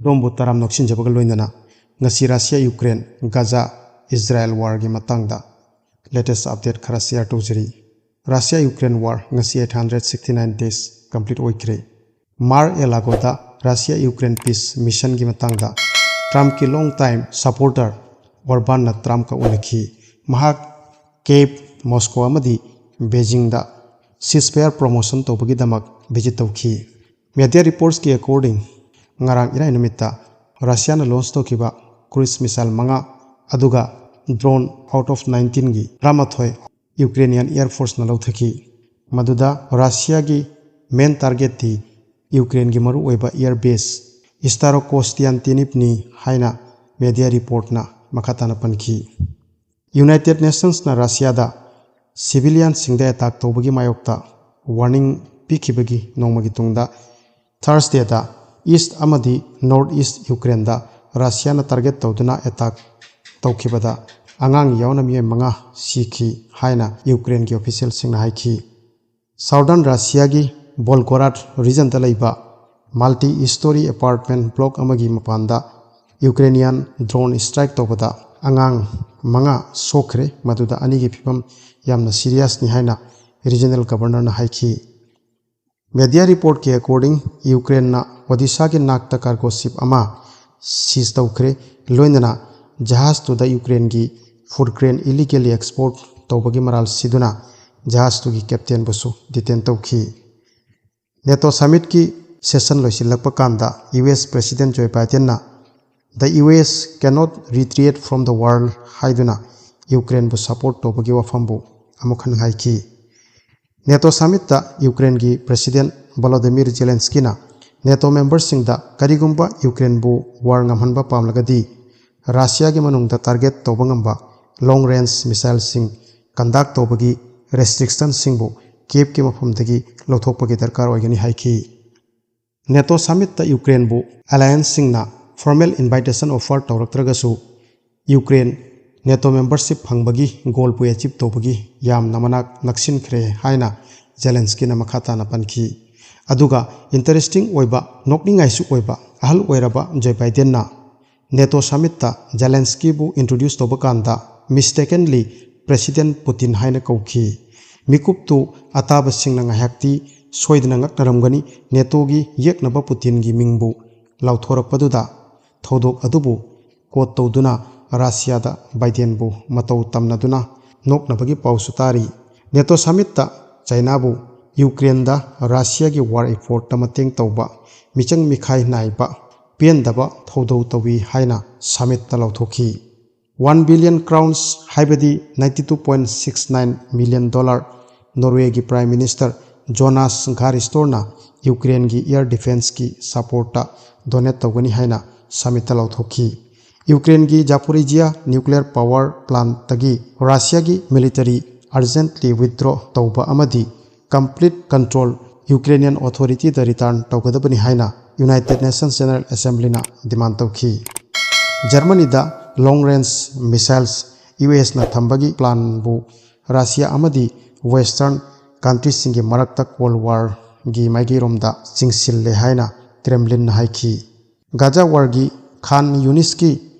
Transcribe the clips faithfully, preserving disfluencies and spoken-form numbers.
ꯑꯗꯣꯝꯕꯨ ꯇꯔꯥꯝꯅ ꯑꯣꯛꯁꯤꯟꯖꯕꯒ ꯂꯣꯏꯅꯅ ꯉꯁꯤ ꯔꯁꯤꯌꯥ ꯌꯨꯀ꯭ꯔꯦꯟ ꯒꯖꯥ ꯏꯖꯔꯥꯌꯦꯜ ꯋꯥꯔꯒꯤ ꯃꯇꯥꯡꯗ ꯂꯦꯇꯦꯁ ꯑꯞꯗꯦꯠ ꯈꯔ ꯁꯤꯌꯔ ꯇꯧꯖꯔꯤ꯫ ꯔꯁꯤꯌꯥ ꯌꯨꯀ꯭ꯔꯦꯟ ꯋꯥꯔ ꯉꯁꯤ eight hundred sixty nine days complete ꯑꯣꯏꯈ꯭ꯔꯦ꯫ ꯃꯥꯔ ꯑꯦ ꯂꯥꯒꯣꯗ ꯔꯁꯤꯌꯥ ꯌꯨꯀ꯭ꯔꯦꯟ ꯄꯤꯁ ꯃꯤꯁꯟꯒꯤ ꯃꯇꯥꯡꯗ ꯇ꯭ꯔꯝꯞꯀꯤ ꯂꯣꯡ ꯇꯥꯏꯝ ꯁꯄꯣꯔꯇꯔ ꯑꯣꯔꯕꯥꯟꯅ ꯇ꯭ꯔꯝꯞꯀ ꯎꯅꯈꯤ꯫ ꯃꯍꯥꯛ ꯀꯦꯞ, ꯃꯣꯁꯀꯣ ꯑꯃꯗꯤ ꯕꯦꯖꯤꯡꯗ ꯁꯤꯁꯐꯦꯌꯔ ꯄ꯭ꯔꯣꯃꯣꯁꯟ ꯇꯧꯕꯒꯤꯗꯃꯛ ꯚꯤꯖꯤꯠ ꯇꯧꯈꯤ꯫ ꯃꯦꯗꯤꯌꯥ ꯔꯤꯄꯣꯔꯠꯁꯀꯤ ꯑꯦꯀꯣꯔꯗꯤꯡ, ꯉꯔꯥꯡ ꯏꯔꯥꯏ ꯅꯨꯃꯤꯠꯇ ꯔꯁꯤꯌꯥꯅ ꯂꯣꯟꯆ ꯇꯧꯈꯤꯕ ꯀ꯭ꯔꯨꯏꯖ ꯃꯤꯁꯥꯏꯜ ꯃꯉꯥ ꯑꯗꯨꯒ ꯗ꯭ꯔꯣꯟ ꯑꯥꯎꯠ ꯑꯣꯐ ꯅꯥꯏꯟꯇꯤꯟꯒꯤ ꯇꯔꯥꯃꯥꯊꯣꯏ ꯌꯨꯀ꯭ꯔꯦꯅꯤꯌꯥꯟ ꯑꯦꯌꯔ ꯐꯣꯔꯁꯅ ꯂꯧꯊꯈꯤ꯫ ꯃꯗꯨꯗ ꯔꯁꯤꯌꯥꯒꯤ ꯃꯦꯟ ꯇꯥꯔꯒꯦꯠꯇꯤ ꯌꯨꯀ꯭ꯔꯦꯟꯒꯤ ꯃꯔꯨꯑꯣꯏꯕ ꯑꯦꯌꯔ ꯕꯦꯁ ꯏꯁꯇꯥꯔꯣꯀꯣꯁꯇꯤꯌꯥꯟꯇꯤꯅꯤꯞꯅꯤ ꯍꯥꯏꯅ ꯃꯦꯗꯤꯌꯥ ꯔꯤꯄꯣꯔꯠꯅ ꯃꯈꯥ ꯇꯥꯅ ꯄꯟꯈꯤ꯫ ꯌꯨꯅꯥꯏꯇꯦꯗ ꯅꯦꯁꯟꯁꯅ ꯔꯁꯤꯌꯥꯗ ꯁꯤꯚꯤꯂꯤꯌꯟꯁꯤꯡꯗ ꯑꯦꯇꯥꯛ ꯇꯧꯕꯒꯤ ꯃꯥꯌꯣꯛꯇ ꯋꯥꯔꯅꯤꯡ ꯄꯤꯈꯤꯕꯒꯤ ꯅꯣꯡꯃꯒꯤ ꯇꯨꯡꯗ ꯊꯔꯁꯗꯦꯗ ꯏꯁ ꯑꯃꯗꯤ ꯅꯣꯔꯠ ꯏꯁ ꯌꯨꯀ꯭ꯔꯦꯟꯗ ꯔꯁꯤꯌꯥꯅ ꯇꯥꯔꯒꯦꯠ ꯇꯧꯗꯨꯅ ꯑꯦꯇꯥꯛ ꯇꯧꯈꯤꯕꯗ ꯑꯉꯥꯡ ꯌꯥꯎꯅ ꯃꯤꯑꯣꯏ ꯃꯉꯥ ꯁꯤꯈꯤ ꯍꯥꯏꯅ ꯌꯨꯀ꯭ꯔꯦꯟꯒꯤ ꯑꯣꯐꯤꯁꯤꯌꯦꯜꯁꯤꯡꯅ ꯍꯥꯏꯈꯤ꯫ ꯁꯥꯎꯗꯔꯟ ꯔꯁꯤꯌꯥꯒꯤ ꯕꯣꯜꯒꯣꯔꯥꯠ ꯔꯤꯖꯟꯗ ꯂꯩꯕ ꯃꯜꯇꯤ ꯏꯁꯇꯣꯔꯤ ꯑꯦꯄꯥꯔꯠꯃꯦꯟ ꯕ꯭ꯂꯣꯛ ꯑꯃꯒꯤ ꯃꯄꯥꯟꯗ ꯌꯨꯀ꯭ꯔꯦꯅꯤꯌꯥꯟ ꯗ꯭ꯔꯣꯟ ꯁ꯭ꯇ꯭ꯔꯥꯏꯛ ꯇꯧꯕꯗ ꯑꯉꯥꯡ ꯃꯉꯥ ꯁꯣꯛꯈ꯭ꯔꯦ, ꯃꯗꯨꯗ ꯑꯅꯤꯒꯤ ꯐꯤꯕꯝ ꯌꯥꯝꯅ ꯁꯤꯔꯤꯌꯁꯅꯤ ꯍꯥꯏꯅ ꯔꯤꯖꯅꯦꯜ ꯒꯕꯔꯅꯔꯅ ꯍꯥꯏꯈꯤ꯫ ꯃꯦꯗꯤꯌꯥ ꯔꯤꯄꯣꯔꯠꯀꯤ ꯑꯦꯀꯣꯔꯗꯤꯡ, ꯌꯨꯀ꯭ꯔꯦꯟꯅ ꯑꯣꯗꯤꯁꯥꯒꯤ ꯅꯥꯛꯇ ꯀꯥꯔꯒꯣ ꯁꯤꯞ ꯑꯃ ꯁꯤꯖ ꯇꯧꯈ꯭ꯔꯦ, ꯂꯣꯏꯅꯅ ꯖꯍꯥꯖꯇꯨꯗ ꯌꯨꯀ꯭ꯔꯦꯟꯒꯤ ꯐꯨꯗ ꯒ꯭ꯔꯦꯟ ꯏꯂꯤꯒꯦꯂꯤ ꯑꯦꯛꯁꯄꯣꯔꯠ ꯇꯧꯕꯒꯤ ꯃꯔꯥꯜ ꯁꯤꯗꯨꯅ ꯖꯍꯥꯖꯇꯨꯒꯤ ꯀꯦꯞꯇꯦꯟꯕꯨꯁꯨ ꯗꯤꯇꯦꯟ ꯇꯧꯈꯤ꯫ ꯅꯦꯇꯣ ꯁꯃꯤꯠꯀꯤ ꯁꯦꯁꯟ ꯂꯣꯏꯁꯤꯜꯂꯛꯄ ꯀꯥꯟꯗ ꯌꯨ ꯑꯦꯁ ꯄ꯭ꯔꯦꯁꯤꯗꯦꯟ ꯖꯣ ꯕꯥꯏꯗꯦꯟꯅ "The U S cannot retreat from the world" ꯍꯥꯏꯗꯨꯅ ꯌꯨꯀ꯭ꯔꯦꯟꯕꯨ ꯁꯄꯣꯔꯠ ꯇꯧꯕꯒꯤ ꯋꯥꯐꯝꯕꯨ ꯑꯃꯨꯛ ꯍꯟꯅ ꯍꯥꯏꯈꯤ꯫ ꯅꯦꯇꯣ ꯁꯃꯤꯠꯇ ꯌꯨꯀ꯭ꯔꯦꯟꯒꯤ ꯄ꯭ꯔꯦꯁꯤꯗꯦꯟ ꯚꯣꯂꯣꯗꯤꯃꯤꯔ ꯖꯦꯂꯦꯟꯁꯀꯤꯅ ꯅꯦꯇꯣ ꯃꯦꯝꯕꯔꯁꯤꯡꯗ ꯀꯔꯤꯒꯨꯝꯕ ꯌꯨꯀ꯭ꯔꯦꯟꯕꯨ ꯋꯥꯔ ꯉꯝꯍꯟꯕ ꯄꯥꯝꯂꯒꯗꯤ ꯔꯁꯤꯌꯥꯒꯤ ꯃꯅꯨꯡꯗ ꯇꯥꯔꯒꯦꯠ ꯇꯧꯕ ꯉꯝꯕ ꯂꯣꯡ ꯔꯦꯟꯖ ꯃꯤꯁꯥꯏꯜꯁꯤꯡ ꯀꯟꯗꯛ ꯇꯧꯕꯒꯤ ꯔꯦꯁꯇ꯭ꯔꯤꯛꯁꯟꯁꯤꯡꯕꯨ ꯀꯤꯌꯦꯚꯀꯤ ꯃꯐꯝꯗꯒꯤ ꯂꯧꯊꯣꯛꯄꯒꯤ ꯗꯔꯀꯥꯔ ꯑꯣꯏꯒꯅꯤ ꯍꯥꯏꯈꯤ꯫ ꯅꯦꯇꯣ ꯁꯃꯤꯠꯇ ꯌꯨꯀ꯭ꯔꯦꯟꯕꯨ ꯑꯦꯂꯥꯌꯟꯁꯁꯤꯡꯅ ꯐꯣꯔꯃꯦꯜ ꯏꯟꯚꯥꯏꯇꯦꯁꯟ ꯑꯣꯐꯔ ꯇꯧꯔꯛꯇ꯭ꯔꯒꯁꯨ, ꯌꯨꯀ꯭ꯔꯦꯟ ꯅꯦꯇꯣ ꯃꯦꯝꯕꯔꯁꯤꯞ ꯐꯪꯕꯒꯤ ꯒꯣꯜꯕꯨ ꯑꯦꯆꯤꯞ ꯇꯧꯕꯒꯤ ꯌꯥꯝꯅ ꯃꯅꯥꯛ ꯅꯛꯁꯤꯟꯈ꯭ꯔꯦ ꯍꯥꯏꯅ ꯖꯦꯂꯦꯟꯁꯀꯤꯅ ꯃꯈꯥ ꯇꯥꯅ ꯄꯟꯈꯤ꯫ ꯑꯗꯨꯒ interesting ꯑꯣꯏꯕ, ꯅꯣꯛꯅꯤꯡꯉꯥꯏꯁꯨ ꯑꯣꯏꯕ, ꯑꯍꯜ ꯑꯣꯏꯔꯕ ꯖꯣꯏ ꯕꯥꯏꯗꯦꯟꯅ NATO summitꯇ ꯖꯦꯂꯦꯟꯁꯀꯤꯕꯨ introduce ꯇꯧꯕ ꯀꯥꯟꯗ mistakenly President Putin ꯍꯥꯏꯅ ꯀꯧꯈꯤ꯫ ꯃꯤꯀꯨꯞꯇꯨ ꯑꯇꯥꯕꯁꯤꯡꯅ ꯉꯥꯏꯍꯥꯛꯇꯤ ꯁꯣꯏꯗꯅ ꯉꯛꯅꯔꯝꯒꯅꯤ, NATOꯒꯤ ꯌꯦꯛꯅꯕ ꯄꯨꯇꯤꯟꯒꯤ ꯃꯤꯡꯕꯨ ꯂꯥꯎꯊꯣꯔꯛꯄꯗꯨꯗ꯫ ꯊꯧꯗꯣꯛ ꯑꯗꯨꯕꯨ quote ꯇꯧꯗꯨꯅ ꯔꯥꯁꯤꯌꯥꯗ ꯕꯥꯏꯗꯦꯟꯕꯨ ꯃꯇꯧ ꯇꯝꯅꯗꯨꯅ ꯅꯣꯛꯅꯕꯒꯤ ꯄꯥꯎꯁꯨ ꯇꯥꯔꯤ꯫ NATO summitꯇ ꯆꯥꯏꯅꯥꯕꯨ ꯌꯨꯀ꯭ꯔꯦꯟꯗ ꯔꯥꯁꯤꯌꯥꯒꯤ war effortꯇ ꯃꯇꯦꯡ ꯇꯧꯕ ꯃꯤꯆꯪ ꯃꯤꯈꯥꯏ ꯅꯥꯏꯕ ꯄꯦꯟꯗꯕ ꯊꯧꯗꯧ ꯇꯧꯏ ꯍꯥꯏꯅ summitꯇ ꯂꯥꯎꯊꯣꯛꯈꯤ꯫ One billion crowns ꯍꯥꯏꯕꯗꯤ ninety two point six nine million dollar Norwayꯒꯤ Prime Minister Jonas Gahr Storeꯅ ꯌꯨꯀ꯭ꯔꯦꯟꯒꯤ air defenceꯀꯤ supportꯇ donate ꯇꯧꯒꯅꯤ ꯍꯥꯏꯅ summitꯇ ꯂꯥꯎꯊꯣꯛꯈꯤ꯫ ꯌꯨꯀ꯭ꯔꯦꯟꯒꯤ Zaporizhzhia nuclear power plantꯇꯒꯤ ꯔꯥꯁꯤꯌꯥꯒꯤ military urgently withdraw ꯇꯧꯕ ꯑꯃꯗꯤ complete control Ukrainian authorityꯗ return ꯇꯧꯒꯗꯕꯅꯤ ꯍꯥꯏꯅ United Nations General Assemblyꯅ demand ꯇꯧꯈꯤ꯫ ꯖꯔꯃꯅꯤꯗ long range missiles USꯅ ꯊꯝꯕꯒꯤ planꯕꯨ ꯔꯥꯁꯤꯌꯥ ꯑꯃꯗꯤ Western countryꯁꯤꯡꯒꯤ ꯃꯔꯛꯇ Cold Warꯒꯤ ꯃꯥꯏꯀꯩꯔꯣꯝꯗ ꯆꯤꯡꯁꯤꯜꯂꯦ ꯍꯥꯏꯅ Kremlinꯅ ꯍꯥꯏꯈꯤ꯫ ꯒꯥꯖꯥ ꯋꯥꯔꯒꯤ ꯈꯥꯟ ꯌꯨꯅꯤꯁꯀꯤ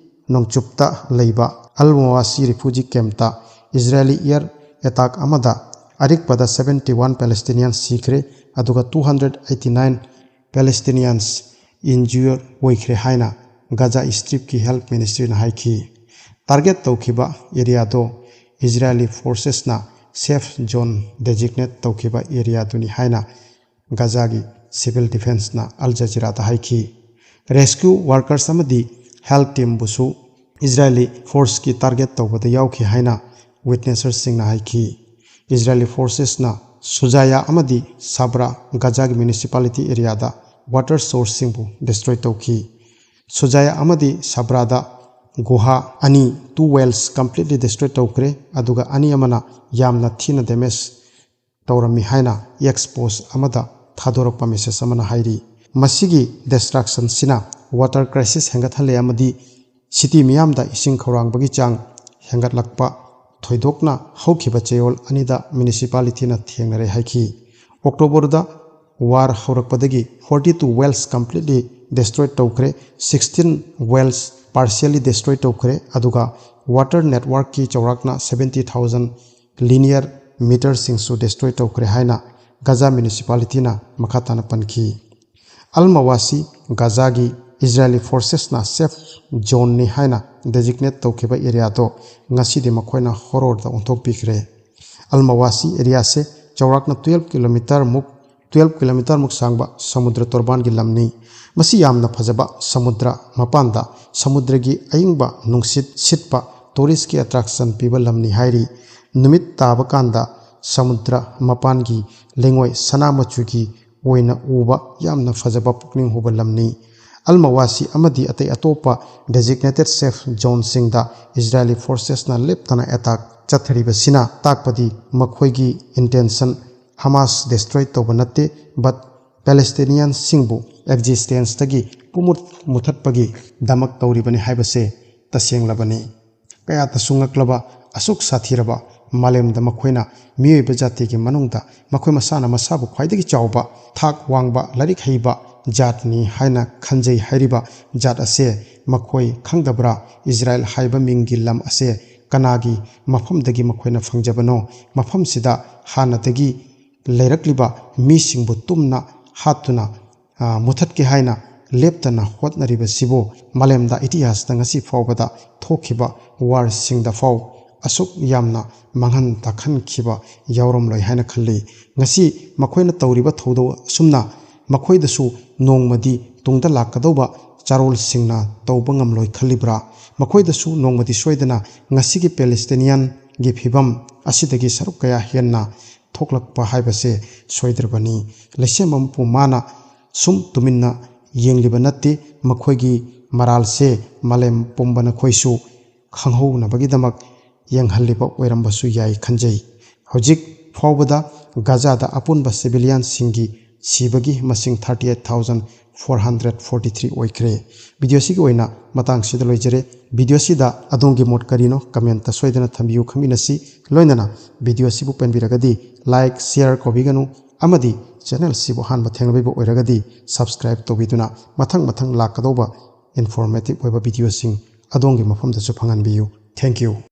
ꯅꯣꯡꯆꯨꯞꯇ ꯂꯩꯕ ꯑꯜ ꯃꯋꯥꯁꯤ refugee campꯇ Israeli air attack ꯑꯃꯗ ꯑꯔꯤꯛꯄꯗ seventy one Palestinians ꯁꯤꯈ꯭ꯔꯦ, ꯑꯗꯨꯒ two hundred eighty nine Palestinians injure ꯑꯣꯏꯈ꯭ꯔꯦ ꯍꯥꯏꯅ ꯒꯥꯖꯥ Stripꯀꯤ health ministryꯅ ꯍꯥꯏꯈꯤ꯫ Target ꯇꯧꯈꯤꯕ areaꯗꯣ Israeli forcesꯅ safe zone designate ꯇꯧꯈꯤꯕ areaꯗꯨꯅꯤ ꯍꯥꯏꯅ ꯒꯥꯖꯥꯒꯤ civil defenceꯅ Al Jazeeraꯗ ꯍꯥꯏꯈꯤ꯫ Rescue workers ꯑꯃꯗꯤ health teamꯕꯨꯁꯨ Israeli forceꯀꯤ target ꯇꯧꯕꯗ ꯌꯥꯎꯈꯤ ꯍꯥꯏꯅ witnesserꯁꯤꯡꯅ ꯍꯥꯏꯈꯤ꯫ Israeli forcesꯅ ꯁꯨꯖꯥꯌꯥ ꯑꯃꯗꯤ ꯁꯥꯕ꯭ꯔꯥ ꯒꯥꯖꯥꯒꯤ municipality areaꯗ water sourceꯁꯤꯡꯕꯨ destroy ꯇꯧꯈꯤ꯫ ꯁꯨꯖꯥꯌꯥ ꯑꯃꯗꯤ ꯁꯥꯕ꯭ꯔꯥꯗ ꯒꯨꯍꯥ ꯑꯅꯤ, two wells, completely destroy ꯇꯧꯈ꯭ꯔꯦ, ꯑꯗꯨꯒ ꯑꯅꯤ ꯑꯃꯅ ꯌꯥꯝꯅ ꯊꯤꯅ damage ꯇꯧꯔꯝꯃꯤ ꯍꯥꯏꯅ X post ꯑꯃꯗ ꯊꯥꯗꯣꯔꯛꯄ message ꯑꯃꯅ ꯍꯥꯏꯔꯤ꯫ ꯃꯁꯤꯒꯤ destructionꯁꯤꯅ water crisis ꯍꯦꯟꯒꯠꯍꯜꯂꯦ ꯑꯃꯗꯤ city ꯃꯤꯌꯥꯝꯗ ꯏꯁꯤꯡ ꯈꯧꯔꯥꯡꯕꯒꯤ ꯆꯥꯡ ꯍꯦꯟꯒꯠꯂꯛꯄ ꯊꯣꯏꯗꯣꯛꯅ ꯍꯧꯈꯤꯕ ꯆꯌꯣꯜ ꯑꯅꯤꯗ municipalityꯅ ꯊꯦꯡꯅꯔꯦ ꯍꯥꯏꯈꯤ꯫ Octoberꯗ War ꯍꯧꯔꯛꯄꯗꯒꯤ forty two wells completely destroy ꯇꯧꯈ꯭ꯔꯦ, sixteen wells partially destroy ꯇꯧꯈ꯭ꯔꯦ, ꯑꯗꯨꯒ water networkꯀꯤ ꯆꯥꯎꯔꯥꯛꯅ seventy thousand linear meterꯁꯤꯡꯁꯨ destroy ꯇꯧꯈ꯭ꯔꯦ ꯍꯥꯏꯅ ꯒꯖꯥ municipalityꯅ ꯃꯈꯥ ꯇꯥꯅ ꯄꯟꯈꯤ꯫ ꯑꯜ ꯃꯋꯥꯁꯤ ꯒꯖꯥꯒꯤ Israeli forcesꯅ safe zoneꯅꯤ ꯍꯥꯏꯅ designate ꯇꯧꯈꯤꯕ areaꯗꯣ ꯉꯁꯤꯗꯤ ꯃꯈꯣꯏꯅ horrorꯗ ꯑꯣꯟꯊꯣꯛꯄꯤꯈ꯭ꯔꯦ꯫ ꯑꯜ ꯃꯋꯥꯁꯤ areaꯁꯦ ꯆꯥꯎꯔꯥꯛꯅ twelve kilometerꯃꯨꯛ, twelve kilometerꯃꯨꯛ ꯁꯥꯡꯕ ꯁꯃꯨꯗ꯭ꯔ ꯇꯣꯔꯕꯥꯟꯒꯤ ꯂꯝꯅꯤ꯫ ꯃꯁꯤ ꯌꯥꯝꯅ ꯐꯖꯕ ꯁꯃꯨꯗ꯭ꯔ ꯃꯄꯥꯟꯗ ꯁꯃꯨꯗ꯭ꯔꯒꯤ ꯑꯏꯪꯕ ꯅꯨꯡꯁꯤꯠ ꯁꯤꯠꯄ touristꯀꯤ attraction ꯄꯤꯕ ꯂꯝꯅꯤ ꯍꯥꯏꯔꯤ꯫ ꯅꯨꯃꯤꯠ ꯇꯥꯕ ꯀꯥꯟꯗ ꯁꯃꯨꯗ꯭ꯔ ꯃꯄꯥꯟꯒꯤ ꯂꯩꯉꯣꯏ ꯁꯅꯥ ꯃꯆꯨꯒꯤ ꯑꯣꯏꯅ ꯎꯕ ꯌꯥꯝꯅ ꯐꯖꯕ ꯄꯨꯛꯅꯤꯡ ꯍꯨꯕ ꯂꯝꯅꯤ꯫ ꯑꯜ ꯃꯋꯥꯁꯤ ꯑꯃꯗꯤ ꯑꯇꯩ ꯑꯇꯣꯞꯄ designated safe zoneꯁꯤꯡꯗ Israeli forcesꯅ ꯂꯦꯞꯇꯅ attack ꯆꯠꯊꯔꯤꯕꯁꯤꯅ ꯇꯥꯛꯄꯗꯤ ꯃꯈꯣꯏꯒꯤ intention Hamas destroy ꯇꯧꯕ ꯅꯠꯇꯦ, but Palestinianꯁꯤꯡꯕꯨ existenceꯇꯒꯤ ꯄꯨꯃꯨꯠ ꯃꯨꯊꯠꯄꯒꯤ ꯗꯃꯛ ꯇꯧꯔꯤꯕꯅꯤ ꯍꯥꯏꯕꯁꯦ ꯇꯁꯦꯡꯂꯕꯅꯤ꯫ ꯀꯌꯥꯇ ꯁꯨꯡꯉꯛꯂꯕ ꯑꯁꯨꯛ ꯁꯥꯊꯤꯔꯕ ꯃꯥꯂꯦꯝꯗ ꯃꯈꯣꯏꯅ ꯃꯤꯑꯣꯏꯕ ꯖꯥꯇꯤꯒꯤ ꯃꯅꯨꯡꯗ ꯃꯈꯣꯏ ꯃꯁꯥꯅ ꯃꯁꯥꯕꯨ ꯈ꯭ꯋꯥꯏꯗꯒꯤ ꯆꯥꯎꯕ, ꯊꯥꯛ ꯋꯥꯡꯕ, ꯂꯥꯏꯔꯤꯛ ꯍꯩꯕ ꯖꯥꯠꯅꯤ ꯍꯥꯏꯅ ꯈꯟꯖꯩ ꯍꯥꯏꯔꯤꯕ ꯖꯥꯠ ꯑꯁꯦ ꯃꯈꯣꯏ ꯈꯪꯗꯕ꯭ꯔꯥ? ꯏꯖꯔꯥꯏꯜ ꯍꯥꯏꯕ ꯃꯤꯡꯒꯤ ꯂꯝ ꯑꯁꯦ ꯀꯅꯥꯒꯤ ꯃꯐꯝꯗꯒꯤ ꯃꯈꯣꯏꯅ ꯐꯪꯖꯕꯅꯣ? ꯃꯐꯝꯁꯤꯗ ꯍꯥꯟꯅꯗꯒꯤ ꯂꯩꯔꯛꯂꯤꯕ ꯃꯤꯁꯤꯡꯕꯨ ꯇꯨꯝꯅ ꯍꯥꯠꯇꯨꯅ, ꯑ, ꯃꯨꯊꯠꯀꯦ ꯍꯥꯏꯅ ꯂꯦꯞꯇꯅ ꯍꯣꯠꯅꯔꯤꯕꯁꯤꯕꯨ ꯃꯥꯂꯦꯝꯗ ꯏꯇꯤꯍꯥꯁꯇ ꯉꯁꯤ ꯐꯥꯎꯕꯗ ꯊꯣꯛꯈꯤꯕ warꯁꯤꯡꯗ ꯐꯥꯎ ꯑꯁꯨꯛ ꯌꯥꯝꯅ ꯃꯥꯡꯍꯟ ꯇꯥꯛꯍꯟꯈꯤꯕ ꯌꯥꯎꯔꯝꯂꯣꯏ ꯍꯥꯏꯅ ꯈꯜꯂꯤ꯫ ꯉꯁꯤ ꯃꯈꯣꯏꯅ ꯇꯧꯔꯤꯕ ꯊꯧꯗꯣꯛ ꯑꯁꯨꯝꯅ ꯃꯈꯣꯏꯗꯁꯨ ꯅꯣꯡꯃꯗꯤ ꯇꯨꯡꯗ ꯂꯥꯛꯀꯗꯧꯕ ꯆꯥꯔꯣꯜꯁꯤꯡꯅ ꯇꯧꯕ ꯉꯝꯂꯣꯏ ꯈꯜꯂꯤꯕ꯭ꯔꯥ? ꯃꯈꯣꯏꯗꯁꯨ ꯅꯣꯡꯃꯗꯤ ꯁꯣꯏꯗꯅ ꯉꯁꯤꯒꯤ Palestinianꯒꯤ ꯐꯤꯕꯝ ꯑꯁꯤꯗꯒꯤ ꯁꯔꯨꯛ ꯀꯌꯥ ꯍꯦꯟꯅ ꯊꯣꯛꯂꯛꯄ ꯍꯥꯏꯕꯁꯦ ꯁꯣꯏꯗ꯭ꯔꯕꯅꯤ꯫ ꯂꯩꯁꯦꯝꯕ ꯃꯄꯨ ꯃꯥꯅ ꯁꯨꯝ ꯇꯨꯃꯤꯟꯅ ꯌꯦꯡꯂꯤꯕ ꯅꯠꯇꯦ, ꯃꯈꯣꯏꯒꯤ ꯃꯔꯥꯜꯁꯦ ꯃꯥꯂꯦꯝ ꯄꯨꯝꯕ ꯅꯈꯣꯏꯁꯨ ꯈꯪꯍꯧꯅꯕꯒꯤꯗꯃꯛ ꯌꯦꯡꯍꯜꯂꯤꯕ ꯑꯣꯏꯔꯝꯕꯁꯨ ꯌꯥꯏ ꯈꯟꯖꯩ꯫ ꯍꯧꯖꯤꯛ ꯐꯥꯎꯕꯗ ꯒꯥꯖꯥꯗ ꯑꯄꯨꯟꯕ civilianꯁꯤꯡꯒꯤ ꯁꯤꯕꯒꯤ ꯃꯁꯤꯡ thirty eight thousand four hundred forty three ꯑꯣꯏꯈ꯭ꯔꯦ꯫ Videoꯁꯤꯒꯤ ꯑꯣꯏꯅ ꯃꯇꯥꯡꯁꯤꯗ ꯂꯣꯏꯖꯔꯦ꯫ Videoꯁꯤꯗ ꯑꯗꯣꯝꯒꯤ ꯃꯣꯠ ꯀꯔꯤꯅꯣ? Commentꯇ ꯁꯣꯏꯗꯅ ꯊꯝꯕꯤꯌꯨ, ꯈꯪꯃꯤꯟꯅꯁꯤ꯫ ꯂꯣꯏꯅꯅ videoꯁꯤꯕꯨ ꯄꯦꯟꯕꯤꯔꯒꯗꯤ like, share ꯀꯧꯕꯤꯒꯅꯨ꯫ ꯑꯃꯗꯤ channel ꯑꯁꯤꯕꯨ ꯑꯍꯥꯟꯕ ꯊꯦꯡꯅꯕꯤꯕ ꯑꯣꯏꯔꯒꯗꯤ subscribe ꯇꯧꯕꯤꯗꯨꯅ ꯃꯊꯪ ꯃꯊꯪ ꯂꯥꯛꯀꯗꯧꯕ informative ꯑꯣꯏꯕ video ꯁꯤꯡ ꯑꯗꯣꯝꯒꯤ ꯃꯐꯝꯗꯁꯨ ꯐꯪꯍꯟꯕꯤꯌꯨ꯫ Thank you꯫